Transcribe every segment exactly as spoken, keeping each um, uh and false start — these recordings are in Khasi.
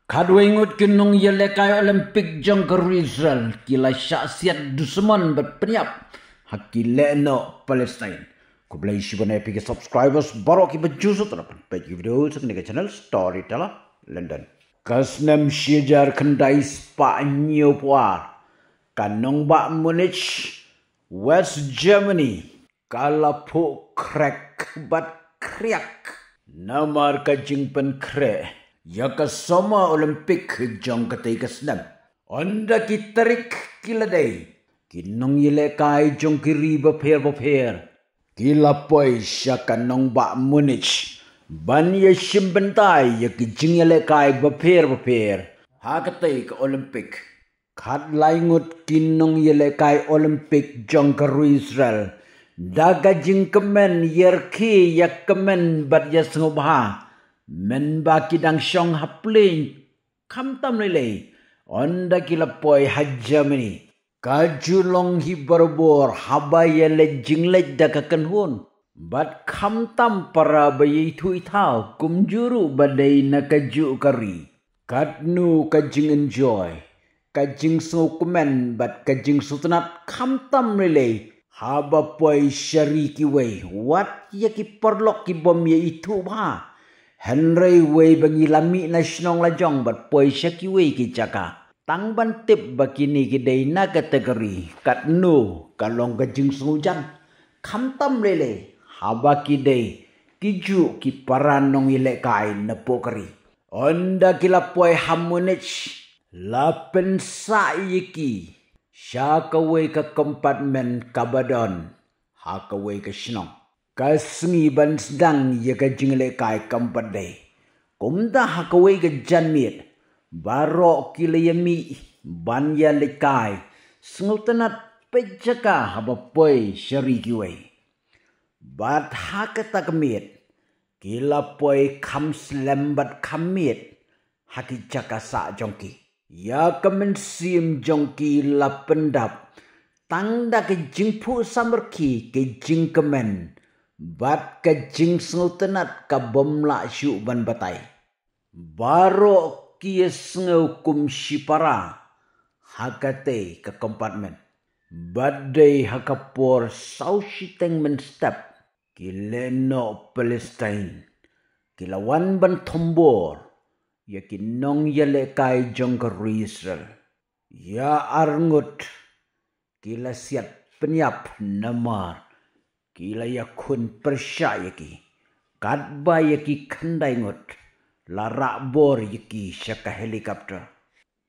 Khatwei ngut ki nongïalehkai Olympic jong ka ri Israel ki la shah siat dusmon bad pynïap ha ki lehnoh Palestine. Khublei shibun ïa phi ki subscribers baroh kiba ju sngewtynnat ban peit ki video sha kane ka channel Storyteller London. Ka snem shi hajar khyndai spah hynñiewphew ar, ka nongbah Munich, West Germany, ka la phuh khrek bad khriak namar ka jingpynkhreh ïa ka Summer Olympic jong katei ka snem. Ynda ki tarik ki la dei, ki nongïalehkai jong ki ri bapher bapher ki la poi sha ka nongbah Munich ban ïashim bynta ïa ki jingïalehkai bapher bapher ha katei ka Olympic. Khatlai ngut ki nongïalehkai Olympic jong ka ri Israel, da ka jingkmen ïarkhie ïakmen bad ïasngewbha, mynba ki dang shong ha plane, khamtam lei lei ynda ki la poi ha Germany. Ka ju long hi barabor haba ïaleit jingleit da ka kynhun, bad khamtam para ba ïaithuh ithaw kumjuh ruh ba dei na kajuh ka ri. Katno ka jing-enjoy, ka jingsngewkmen bad ka jingsngewtynnat khamtam lei lei haba poi sha ri kiwei, wat ïa ki paralok kibym ïaithuh bha. Hynrei wei ba ngi la mih na shnong lajong bad poi sha kiwei ki jaka, tang ban tip ba kine ki dei na katei ka ri, katno ka long ka jingsngewjan, khamtam lei lei haba ki dei kijuh ki para nongïalehkai napoh ka ri. Ynda ki la poi ha Munich, la pynsah ïa ki sha kawei ka compartment kaba don ha kawei ka shnong. Ka sngi ban sdang ïa ka jingïalehkai kam pat dei. Kumta ha kawei ka janmiet, baroh ki la ïamih ban ïaleit kai, sngewtynnat peit jaka haba poi sha ri kiwei. Bad ha kata ka miet, ki la poi kham slem bad kham miet ha ki jaka sah jong ki. Ïa ka mynsiem jong ki la pyndap tang da ka jingphuh samrkhie, ka jingkmen bad ka jingsngewtynnat kabym lah shuh ban batai. Baroh ki ïasngew kum shipara ha katei ka compartment. Bad dei ha ka por saw shiteng mynstep, ki lehnoh Palestine ki la wan ban thombor ïa ki nongïalehkai jong ka ri Israel. Ïa arngut ki la siat pynïap namar ki la ïakhun pyrshah ïa ki. Katba ïa ki khyndai ngut la rah bor ïa ki sha ka helicopter.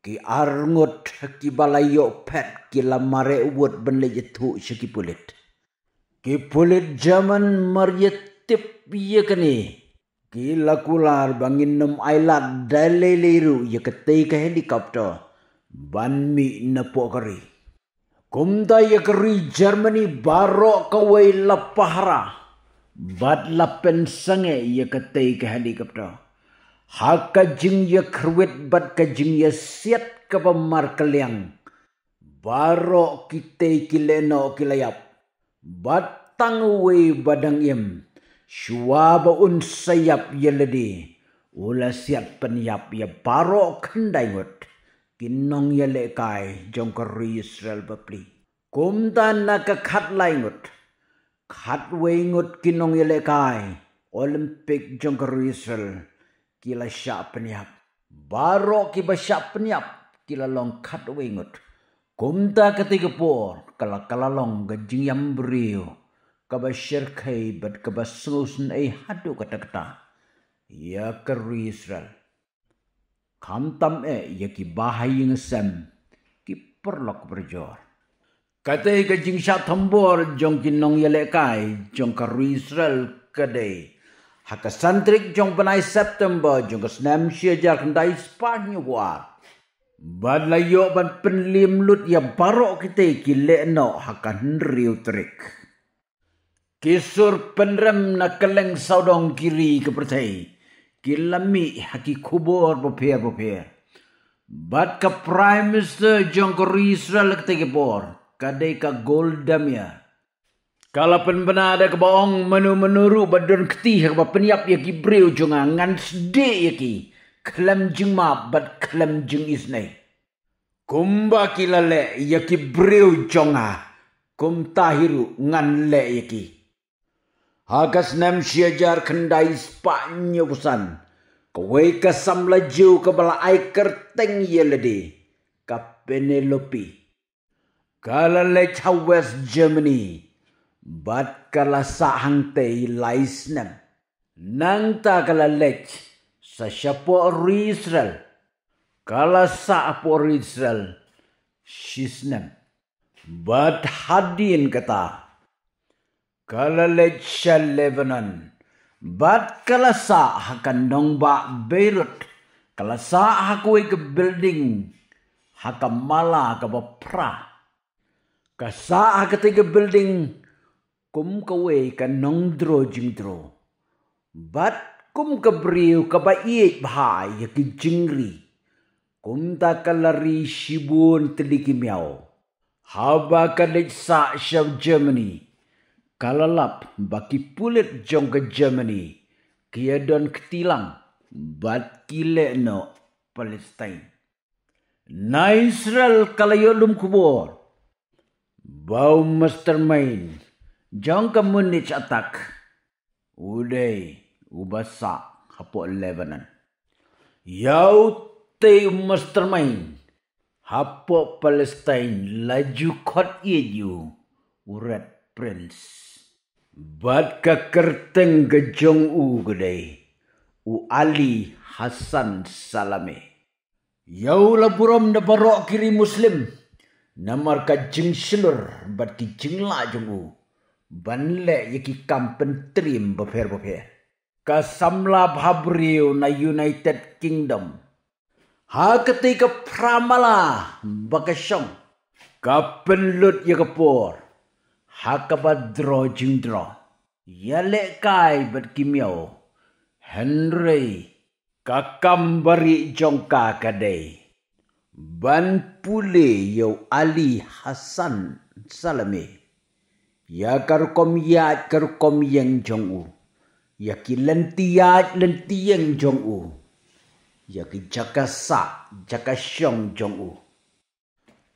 Ki arngut kiba la ïoh phet ki la mareh wut ban leit ïathuh sha ki pulit. Ki pulit German mar ïa tip ïa kane, ki la kular ba ngin ym ailad da lei lei ruh ïa katei ka helicopter ban mih napoh ka ri. Kumta ïa ka ri Germany baroh kawei la pahara bad la pynsangeh ïa katei ka helicopter ha ka jingïakhrwit bad ka jingïasiat kaba markylliang. Baroh kitei ki lehnoh ki la ïap. Bad tang uwei ba dang im, shuwa ba un sa ïap ïa lade, u la siat pynïap ïa baroh khyndai ngut ki nongïalehkai jong ka ri Israel bapli. Kumta na ka khatlai ngut, khatwei ngut ki nongïalehkai Olympic jong ka ri Israel ki la shah pynïap. Baroh kiba shah pynïap ki la long khatwei ngut. Kumta katei ka por ka la, ka la long ka jingïam briew kaba shyrkhei bad kaba sngewsynei haduh katta katta ïa ka ri Israel. Khamtam eh ïa ki bahaïing sem, ki paralok parajor. Katei ka jingshah thombor jong ki nongïalehkai jong ka ri Israel ka dei ha ka san tarik jong bnai September jong ka snem shi hajar khyndai spah hynñiewphew ar. Bad la ïoh ban pynliem lut ïa baroh kitei ki lehnoh ha ka hynriew tarik. Ki sur pynrem na kylleng sawdong ki ri ka pyrthei ki la mih ha ki khubor bapher bapher. Bad ka Prime Minister jong ka ri Israel katei ka por ka dei ka Golda Meir. Ka la pynbna da kaba ong, mano mano ruh ba don kti ha kaba pynïap ïa ki briew jong nga, ngan sdieh ïa ki. khlem jingmap bad khlem jingisynei. Kumba ki la leh ïa ki briew jong nga, kumta hi ruh ngan leh ïa ki. Ha ka snem shi hajar khyndai spah hynñiewphew san, kawei ka samla Jiw kaba la ai kyrteng ïa lade, ka Penelope, ka la leit ha West Germany, bad ka la sah hangtei lai snem. Nangta ka la leit sa shapoh ri Israel, ka la sah hapoh ri Israel shi snem. Bad hadien kata, ka la leit sha Lebanon, bad ka la sah ha ka nongbah Beirut, ka la sah ha kawei ka building, ha ka mala kaba phra. Ka sah ha katei ka building kum kawei ka nongdro jingdro, bad kum ka briew kaba ïeit bha ïa ki jingri. Kumta ka la ri shibun tylli ki miaw. Haba ka leit sah sha Germany, ka la lap ba ki pulit jong ka Germany ki ïa don kti lang bad ki leh noh Palestine. Na Israel ka la ïoh lum khubor ba u mastermind jong ka Munich attack u dei uba sah hapoh Lebanon. Ïa utei u mastermind hapoh Palestine la ju khot ïa u, u Red Prince. Bad ka kyrteng ka jong u ka dei u Ali Hassan Salameh. Ïa u la burom da baroh ki ri Muslim, namar ka jingshlur bad ki jinglah jong u ban leh ïa ki kam pyntriem bapher bapher. Ka samla bhabriew na United Kingdom, ha katei ka phra mala ba ka shong, ka pynlut ïa ka por ha kaba dro jingdro, ïalehkai bad ki miaw. Hynrei ka kam barieh jong ka ka dei ban pule ïa u Ali Hassan Salameh ïa ka rukom ïaid ka rukom ïeng jong u, ïa ki lynti ïaid lynti ïeng jong u, ïa ki jaka sah jaka shong jong u.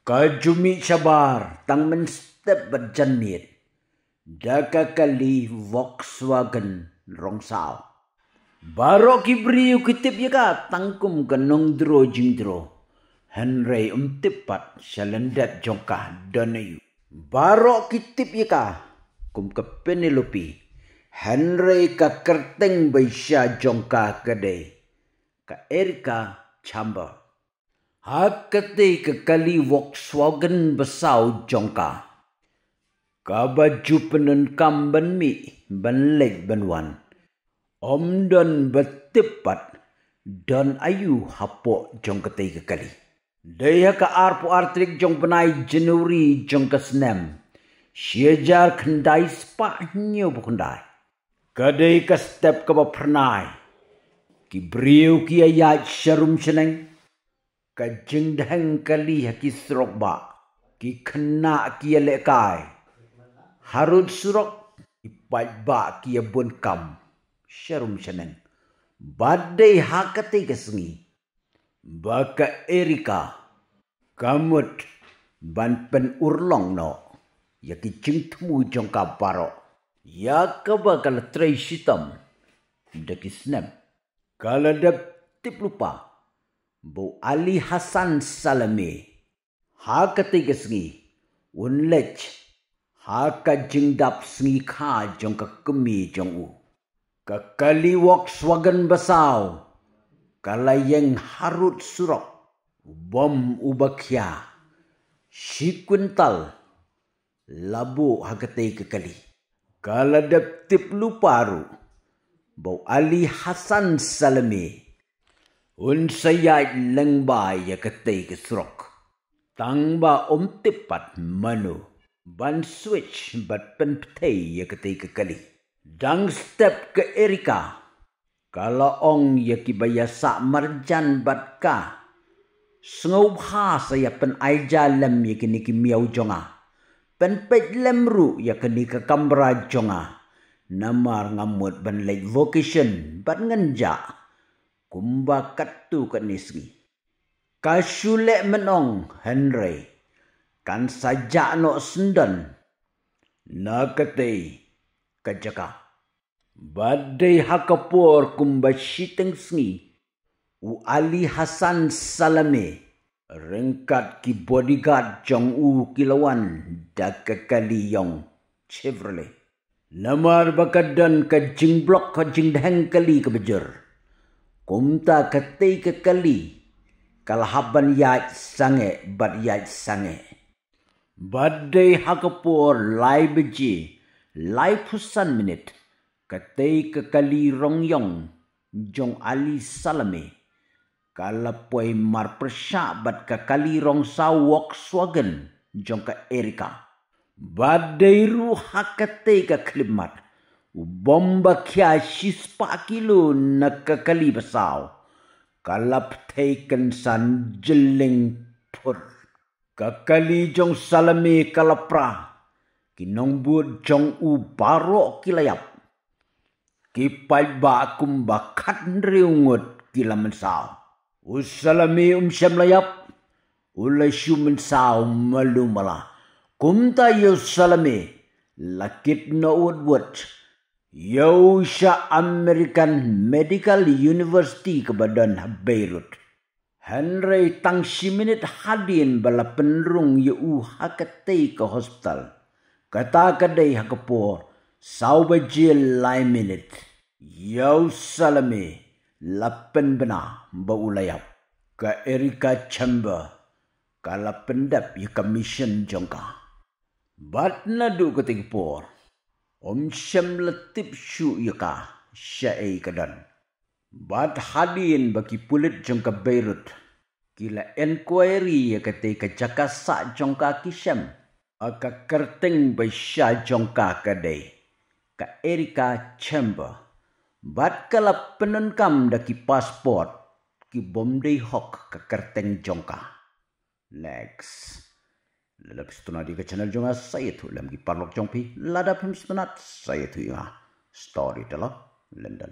Ka ju mih shabar tang mynstep bad janmiet da ka kali Volkswagen rong saw. Baroh ki briew ki tip ïa ka tang kum ka nongdro jingdro, hynrei ym tip pat sha lyndet jong ka don aïu. Baroh ki tip ïa ka kum ka Penelope, hynrei ka kyrteng baisha jong ka ka dei ka Erika Chamber. Ha katei ka kali Volkswagen basaw jong ka, kaba ju pyndonkam ban mih ban leit ban wan, ym don ba tip pat don aïu hapoh jong katei ka kali. Dei ha ka arphew ar tarik jong bnai January jong ka snem shi hajar khyndai spah hynñiewphew khyndai. Ka dei ka step kaba phyrnai. Ki briew ki ïa ïaid sharum shaneng. Ka jingdheng kali ha ki surok bah, ki khynnah ki ïalehkai harud surok, ki paidbah ki ïa bun kam sharum shaneng. Bad dei ha katei ka sngi ba ka Erika ka mut ban pynurlong noh ïa ki jingthmu jong ka baroh, ïa kaba ka la trei shitom da ki snem. Ka la dep tip lypa ba u Ali Hassan Salameh ha katei ka sngi un leit ha ka jingdap sngi kha jong ka kmie jong u. Ka kali Volkswagen basaw ka la ïeng harud surok. U bom uba khia shi kwintal la buh ha katei ka kali. Ka la dep tip lypa ruh ba u Ali Hassan Salameh un sa ïaid lyngba ïa katei ka surok. Tang ba ym tip pat mano ban switch bad pynpthei ïa katei ka kali. Dang step ka Erika ka la ong ïa kiba ïa sah marjan bad ka, sngewbha sa ïa pynaija lem ïa kine ki miaw jong nga. Pynpeit lem ruh ïa kane ka kamra jong nga, namar nga mut ban leit vacation bad ngan jah. kumba katto katne sngi. Ka shu leh mynong hynrei kan sa jah noh syndon na katei ka jaka. Bad dei ha ka por kumba shiteng sngi, u Ali Hassan Salame ryngkat ki bodyguard jong u ki la wan da ka kali ïong Chevrolet. Namar ba ka don ka jingblok ka jingdheng kali kaba jur. Kumta katei ka kali ka la hap ban ïaid sangeh bad ïaid sangeh. Bad dei ha ka por lai baje laiphew san minit, katei ka kali rong ïong jong Ali Salame ka la poi marpyrshah bad ka kali rong saw Volkswagen jong ka Erica. Bad dei ruh ha katei ka khyllipmat, u bom ba khia shispah kilo na ka kali ba saw ka la pyrthei kynsan jylliew phur. Ka kali jong Salame ka la pra, ki nongbud jong u baroh ki la ïap. Ki paidbah kumba khathynriew ngut ki la mynsaw. U Salame um shym la ïap, u la shu mynsaw malu mala. Kumta ïa u Salame la kit noh wut wut, ïa u sha American Medical University kaba don ha Beirut. Hynrei tang shi minit hadien ba la pynrung ïa u ha katei ka hospital, kata ka dei ha ka por saw baje lai minit, ïa u Salame la pynbna ba u la ïap. Ka Erica Chamber ka la pyndep ïa ka mission jong ka. Bad naduh katei ka por, um shym la tip shuh ïa ka shaei ka don. Bad hadien ba ki pulit jong ka Beirut ki la enquiry ïa katei ka jaka sah jong ka, ki shem ba ka kyrteng ba sha jong ka ka dei ka Erica Chamber. Bad ka la pyndonkam da ki passport ki bym dei hok ka kyrteng jong ka. Next. Lada phi sngewtynnat ïa ka channel jong nga, sa ïathuh lem, ki paralok jong phi, lada phim sngewtynnat, sa ïathuh ïa nga. Storyteller London.